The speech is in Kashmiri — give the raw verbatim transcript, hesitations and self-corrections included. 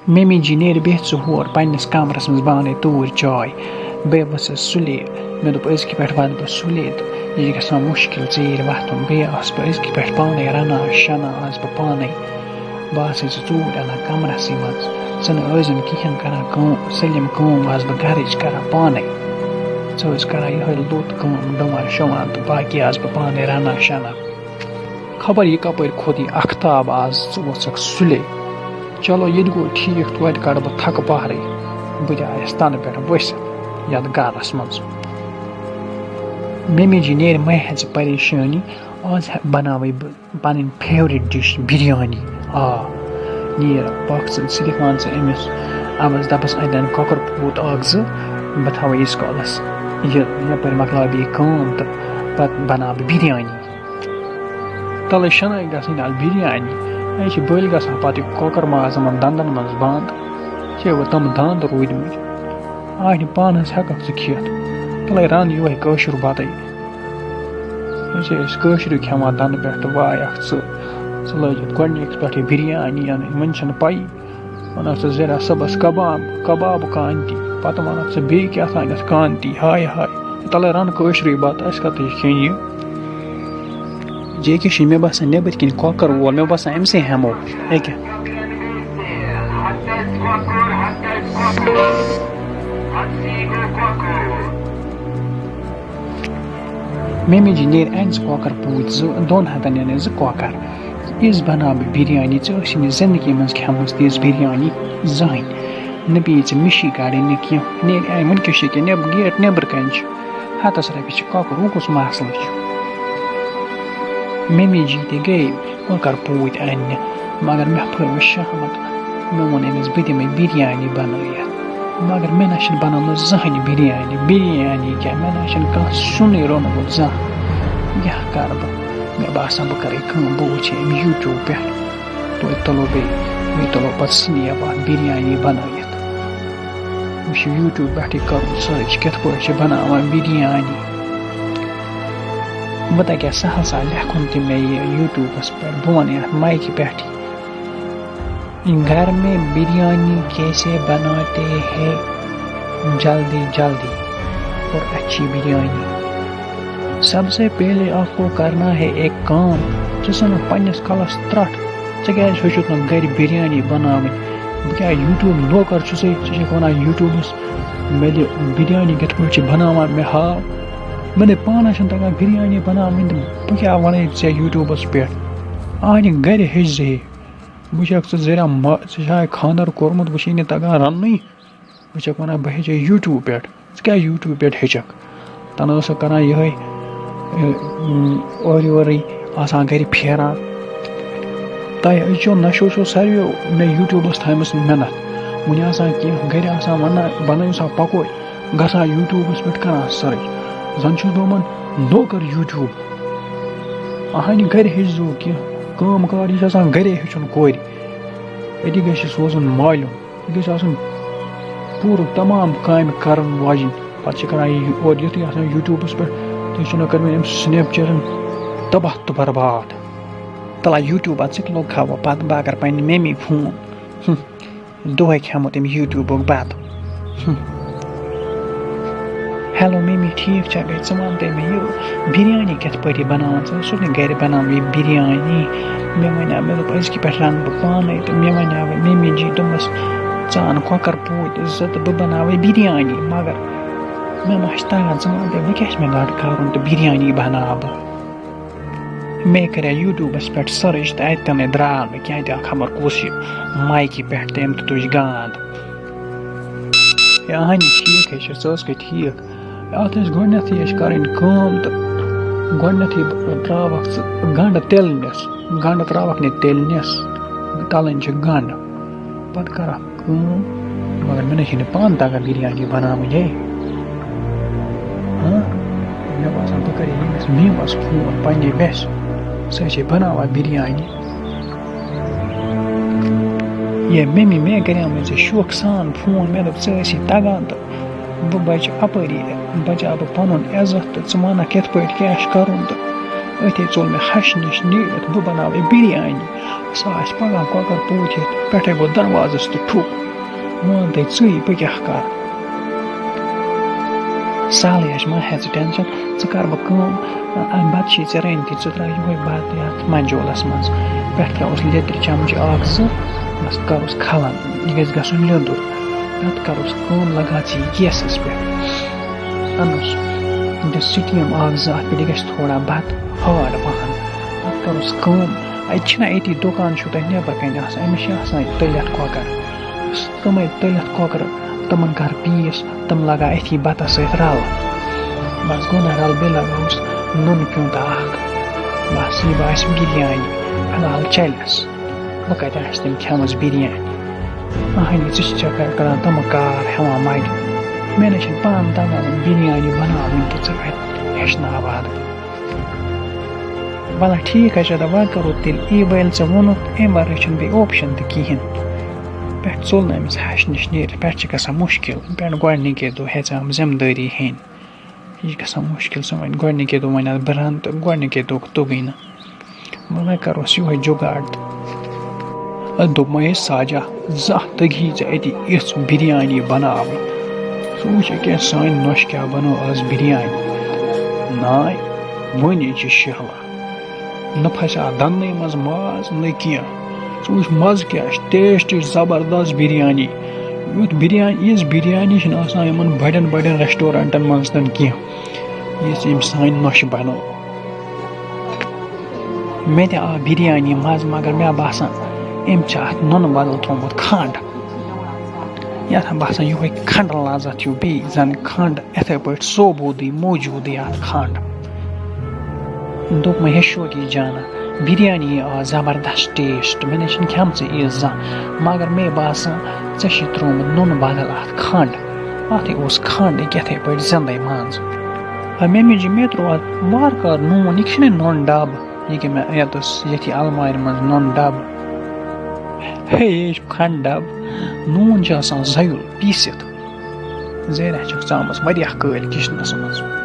ممی جی، نیرِ بیٚہہ ژٕ ہور پنٛنِس کمرس منٛز، بہٕ اَنَے توٗرۍ چاے۔ بہٕ ؤژھٕس سُلے، مےٚ دوٚپ أزکہِ پٮ۪ٹھ واتہٕ بہٕ سُلے تہٕ یہِ چھِ گژھان مُشکِل ژیٖرۍ وۄتھُن۔ بیٚیہِ آسہٕ بہٕ أزکہِ پٮ۪ٹھ پانَے رَنان شَنان آسہٕ بہٕ پانَے۔ بہٕ آسَے ژٕ ژوٗرۍ اَنان کمرسٕے منٛز، ژٕ نہٕ ٲسۍزٮ۪م کِہیٖنۍ کران کٲم، سٲلِم کٲم آسہٕ بہٕ گَرٕچ کران پانَے۔ ژٕ ٲسۍ کران یِہوٚے لوٚت کٲم، ڈُوان شوان تہٕ باقی آسہٕ بہٕ پانَے رَنان شَنان۔ خبر یہِ کپٲرۍ کھوٚت یہِ اختاب آز، ژٕ ووژھکھ سُلے۔ چلو، یہِ تہِ گوٚو ٹھیٖک، توتہِ کڑٕ بہٕ تھکہٕ پہرٕے۔ بہٕ تہِ آیس تنہٕ پٮ۪ٹھ ؤسِتھ یتھ گرس منٛز۔ ممی جی، نیرِ مہ ہےٚ ژٕ پریشٲنی، آز ہہ بناوے بہٕ پنٕنۍ favourite dish بریانی۔ آ، نیر، پکھ ژٕ، ژٕ دِکھ وَن ژٕ أمِس، اَبس دَپس اَتٮ۪ن کۄکر پوٗت اکھ زٕ، بہٕ تھاوے ییٖتِس کالس یہِ یپٲرۍ مۄکلاو بہٕ یہِ کٲم تہٕ پتہٕ بناو بہٕ بریانی۔ تَلَے شَنَے گژھٕنۍ اَتھ بِریانی۔ یہِ چھِ بٔلۍ گژھان پَتہٕ یہِ کۄکَر ماز یِمَن دَنٛدَن منٛز بنٛد۔ چھے وۄنۍ تِم دَنٛد روٗدۍمٕتۍ۔ آسہِ نہٕ پانَس ہٮ۪کَکھ ژٕ کھٮ۪تھ۔ تَلَے رَن یِہوٚے کٲشُر بَتَے۔ وۄنۍ چھِ أسۍ کٲشرُے کھٮ۪وان دَنہٕ پٮ۪ٹھ تہٕ وایَکھ ژٕ۔ ژٕ لٲجِتھ گۄڈٕنِکِس پٮ۪ٹھٕے بِریانی اَنٕنۍ، وۄنۍ چھَنہٕ پَیی۔ وَنان ژٕ زیرا صٲبَس کباب، کباب کانتی۔ پَتہٕ وَنان ژٕ بیٚیہِ کیٛاہ تام یَتھ کانتی، ہاے ہاے۔ تَلَے رَن کٲشرُے بَتہٕ، اَسہِ کَتھ چھِ کھیٚنۍ یہِ؟ جے کے چھُ مےٚ باسان نٮ۪بٕرۍ کِنۍ کۄکَر وول، مےٚ باسان أمۍ سٕے ہٮ۪مو۔ ییٚکیٛاہ۔ ممی جی نیرِ اَنہِ زٕ کۄکَر پوٗتۍ زٕ، دۄن ہَتَن اَنہِ زٕ کۄکَر۔ یِژھ بَناو بہٕ بِریانی، ژےٚ ٲسی نہٕ زِندگی منٛز کھٮ۪مٕژ تِژھ بِریانی زٕہٕنۍ۔ نہ پیٚیہِ ژےٚ مِشی کَڑٕنۍ نہ کینٛہہ، نیرِ اَنہِ وٕنکٮ۪س چھِ ییٚکیٛاہ نٮ۪ب-، گیٹ نٮ۪برٕ کَنۍ چھُ۔ ہَتَس رۄپیَس چھِ کۄکُر، وۄنۍ کُس مسلہٕ چھُ؟ ممی جی تہِ گٔے کۄکَر پوٗتۍ اَننہِ، مگر مےٚ پھٔر وۄنۍ شہمت۔ مےٚ ووٚن أمِس، بہٕ دِمَے بِریانی بَنٲیِتھ، مگر مےٚ نہ چھِنہٕ بَنٲومٕژ زٕہٕنۍ بِریانی۔ بِریانی کیٛاہ، مےٚ نہ چھِنہٕ کانٛہہ سیُنٕے روٚنمُت زانٛہہ۔ کیٛاہ کَرٕ بہٕ؟ مےٚ باسان، بہٕ کَرٕ کٲم، بہٕ وٕچھِ أمۍ YouTube پٮ۪ٹھ، توتہِ تُلو بیٚیہِ، بیٚیہِ تُلو پَتہٕ سِنیپ اَتھ بِریانی بَنٲیِتھ۔ وۄنۍ چھُ YouTube پٮ۪ٹھٕے کَرُن search، کِتھ پٲٹھۍ چھِ بَناوان بِریانی۔ وۄنۍ تَگہِ ہا سَہل سَہل لیکھُن تہِ مےٚ یہِ YouTubeَس پٮ۪ٹھ، بہٕ وَنہٕ یَتھ مایکہِ پٮ۪ٹھٕے۔ گھر میں بریانی کیسے بناتے ہیں جلدی جلدی اور اچھی بریانی۔ سب سے پہلے آپ کو کرنا ہے ایک کام، ژٕ ژھٕنُکھ پننِس کلس ترٹھ، ژےٚ کیازِ ہیوٚچھُتھ نہٕ گرِ بریانی بناوٕنۍ؟ بہٕ کیٛاہ YouTube نوکر چھُسے، ژٕ چھکھ ونان YouTubeس مےٚ دِ بریانی کِتھ پٲٹھۍ چھِ بناوان مےٚ ہاو؟ مےٚ نے پانس چھنہٕ تگان بریانی بناوٕنۍ تہٕ بہٕ کیٛاہ ونَے ژےٚ YouTubeس پٮ۪ٹھ؟ اہنہِ گرِ ہیٚچھ زِ ہے۔ وٕچھکھ ژٕ زٔریا ما-، ژےٚ چھےٚ خانٛدر کوٚرمُت، وٕچھے نہٕ تگان رَننُے۔ وٕچھکھ وَنان، بہٕ ہیٚچھے YouTube پٮ۪ٹھ۔ ژٕ کیٛاہ YouTube پٮ۪ٹھ ہیٚچھکھ؟ تَنہٕ ٲسٕکھ کَران یِہوٚے، اے، اورٕ یورٕے آسان گَرِ پھیران۔ تۄہہِ أزچو نَشو چھو ساروِیو مےٚ YouTubeَس تھایمٕژ مِنَت۔ وٕنہِ آسان کینٛہہ گَرِ آسان وَنان، بَنٲیِو سا پَکوڑ، گژھان YouTubeَس پٮ۪ٹھ کَران search۔ زَن چھُس بہٕ یِمَن نوکَر YouTube۔ اَہَنہِ گَرِ ہیٚچھزیو کینٛہہ کٲم کار، یہِ چھُ آسان گَرے ہیٚچھُن کورِ۔ أتی گژھِ سوزُن مالیُن۔ یہِ گژھِ آسُن پوٗرٕ تمام کامہِ کَرَن واجِنۍ۔ پَتہٕ چھِ کَران یہِ اورٕ یُتھُے آسان YouTubeَس پٮ۪ٹھ، تُہۍ چھِنہٕ کٔرمٕتۍ أمۍ Snapchatَن تباہ تہٕ برباد۔ تَلہ YouTubeَ ژٕ تہِ لوٚگ کھاوو پَتہٕ بہٕ اگر پنٛنہِ ممی فون۔ ہُم۔ دۄہَے کھٮ۪مو تٔمۍ YouTubeُک بَتہٕ۔ ہُم۔ ہیلو ممی، ٹھیٖک چھا؟ گٔے ژٕ وَن تہٕ مےٚ یہِ بِریانی کِتھ پٲٹھۍ یہِ بَناوان؟ ژٕ ٲسٕکھ نہٕ گَرِ بَناوان یہِ بِریانی؟ مےٚ وَنیٛاو، مےٚ دوٚپ أزکہِ پٮ۪ٹھ رَنہٕ بہٕ پانَے تہٕ مےٚ وَنیٛاو وۄنۍ ممی جی، دوٚپمَس، ژٕ اَن کۄکَر پوٗتۍ زٕ تہٕ بہٕ بَناوَے بِریانی، مگر مےٚ ما چھِ تَگان، ژٕ وَن تہٕ وۄنۍ کیٛاہ چھِ مےٚ گۄڈٕ کَرُن تہٕ بِریانی بَناو بہٕ۔ مےٚ کَرے YouTubeَس پٮ۪ٹھ search تہٕ اَتہِ تہِ نَے درٛاو نہٕ کینٛہہ، تہِ خبر کُس یہِ مایکہِ پٮ۪ٹھ تہٕ أمۍ تہِ تُج گانٛد۔ ہے اَہَنہِ ٹھیٖک ہے چھِ، ژٕ ٲسکھے ٹھیٖک۔ اَتھ ٲسۍ گۄڈٕنٮ۪تھٕے اَسہِ کَرٕنۍ کٲم تہٕ گۄڈٕنٮ۪تھٕے ترٛاوَکھ ژٕ گَنٛڈٕ تِلنِس، گَنٛڈٕ ترٛاوَکھ نہٕ تِلنِس، تَلٕنۍ چھِ گَنٛڈٕ، پَتہٕ کَرَکھ کٲم، مگر مےٚ نَے چھِنہٕ پانہٕ تَگان بِریانی بَناوٕنۍ ہے۔ ہاں، مےٚ باسان بہٕ کَرٕ ییٚمِس میٖمَس فون، پنٛنہِ وٮ۪سہِ، سۄ چھے بَناوان بِریانی۔ یے ممی، مےٚ کَریمَے ژےٚ شوقہٕ سان فون، مےٚ دوٚپ ژےٚ ٲسی تَگان تہٕ بہٕ بَچہٕ اَپٲری، بَچاو بہٕ پَنُن عزت تہٕ ژٕ وَنَکھ کِتھ پٲٹھۍ کیٛاہ چھُ کَرُن تہٕ أتھے ژوٚل مےٚ ہَشہِ نِش نیٖرِتھ، بہٕ بَناوَے بِریانی۔ سۄ آسہِ پَکان کۄکَر پوٗتِتھ، پٮ۪ٹھَے گوٚو دروازَس تہٕ ٹھُک۔ وۄنۍ وَن تہٕ ژٕے، بہٕ کیٛاہ کَرٕ؟ سہلٕے ہَش، مہ ہےٚ ژٕ ٹٮ۪نشَن، ژٕ کَر بہٕ کٲم، اَمہِ بَتہٕ چھِ ژےٚ رٔنۍ تہِ، ژٕ ترٛاو یِہوٚے بَتہٕ یَتھ منجولَس منٛز۔ پٮ۪ٹھ ترٛاوُس لیٚدرِ چَمچہٕ اَکھ زٕ، بَس کَرُس کھَلَن، یہِ گژھِ گژھُن لیٚدُر۔ پَتہٕ کَرُس کٲم، لَگاو ژٕ یہِ گیسَس پٮ۪ٹھ۔ اَنُس دِس سِٹیٖم اَکھ زٕ اَتھ پٮ۪ٹھ، یہِ گژھِ تھوڑا بَتہٕ ہارڈ پَہَن۔ پَتہٕ کَرُس کٲم، اَتہِ چھِنہ أتی دُکان چھُو تۄہہِ نٮ۪برٕ کَنہِ آسان، أمِس چھِ آسان تٔلِتھ کۄکَر۔ تِمَے تٔلِتھ کۄکرٕ، تِمَن کَر پیٖس، تِم لَگاو أتھی بَتَس سۭتۍ رَلہٕ۔ بَس گوٚو نہ رَلہٕ، بیٚیہِ لَگاوُس نُن پیوٗنٛتہٕ اَکھ۔ بَس یہِ باسہِ بِریانی، فِلحال چَلٮ۪س۔ وۄنۍ کَتہِ آسہِ تٔمۍ کھٮ۪مٕژ بِریانی؟ اَہنہِ، ژٕ چھِ چَکر کَران تِمہٕ کار ہٮ۪وان مَگہِ۔ مےٚ نہ چھِنہٕ پانہٕ تَگان بِریانی بَناوٕنۍ تہِ، ژٕ کَتہِ ہیٚچھناوان؟ وَلہٕ ٹھیٖک حظ چھُ، دَپان وۄنۍ کَرو تیٚلہِ یی، وۄنۍ ییٚلہِ ژےٚ ووٚنُتھ، اَمہِ وَرٲے چھُنہٕ بیٚیہِ option تہِ کِہیٖنۍ۔ پٮ۪ٹھ ژوٚل نہٕ أمِس ہَشہِ نِش نیٖرِتھ، پٮ۪ٹھ چھِ گژھان مُشکِل۔ پٮ۪ٹھ گۄڈٕنِکے دۄہ ہیٚژ أمۍ ذِمہٕ دٲری ہیٚنۍ۔ یہِ چھِ گژھان مُشکِل، سُہ وۄنۍ گۄڈٕنِکے دۄہ وَنہِ اَتھ بہٕ رَنہٕ تہٕ گۄڈٕنِکے دۄہ توٚگُے نہٕ۔ وۄنۍ کَروس یِہوٚے جُگاڑ تہٕ۔ أتھۍ دوٚپمَے، ہے ساجہ، زانٛہہ تٔگی ژےٚ اَتہِ یِژھ بِریانی بَناوٕنۍ؟ ژٕ وٕچھ ییٚکیٛاہ سانہِ نۄشہِ کیٛاہ بَنٲو آز بِریانی۔ ناے، وٕنی چھِ شیہلان۔ نہ پھسہِ اَتھ دَنٛدنٕے منٛز ماز، نہ کینٛہہ۔ ژٕ وٕچھ مَزٕ کیٛاہ چھُ، taste چھُ زبردست بِریانی۔ یُتھ بِریانی، یِژھ بِریانی چھِنہٕ آسان یِمَن بَڑٮ۪ن بَڑٮ۪ن restaurantَن منٛز تہِ نہٕ کینٛہہ، یِژھ أمۍ سانہِ نۄشہِ بَنٲو۔ مےٚ تہِ آو بِریانی مَزٕ، مگر مےٚ باسان، أمۍ چھِ اَتھ نُنہٕ بدل تھوٚومُت کھنٛڈ۔ یَتھ باسان، یِہوٚے کھنٛڈٕ لذت ہیوٗ، بیٚیہِ زَن کھنٛڈ یِتھَے پٲٹھۍ ثوبوٗدٕے موجوٗدٕے اَتھ کھنٛڈ۔ دوٚپمَے، ہے شوقی جانا، بِریانی آو زبردست taste، مےٚ نَے چھِنہٕ کھٮ۪مژٕے یِژھ زانٛہہ، مگر مےٚ باسان، ژےٚ چھُے ترٛوومُت نُنہٕ بدل اَتھ کھنٛڈ۔ اَتھٕے اوس کھنٛڈ یہِ کِتھَے پٲٹھۍ زِندَے منٛز۔ آ، مےٚ مِجہِ، مےٚ ترٛوو اَتھ وارٕ کارٕ نوٗن، یہِ چھِنہٕ نُنہٕ ڈَبہٕ، یہِ کہِ مےٚ یَتَس ییٚتھی اَلمارِ منٛز نُنہٕ ڈَبہٕ۔ ہے، یہِ چھُ کھنٛڈ ڈَبہٕ، نوٗن چھُ آسان زَیُل پیٖسِتھ۔ زیرہ چھَکھ ژامَس واریاہ کٲلۍ kitchenَس منٛز۔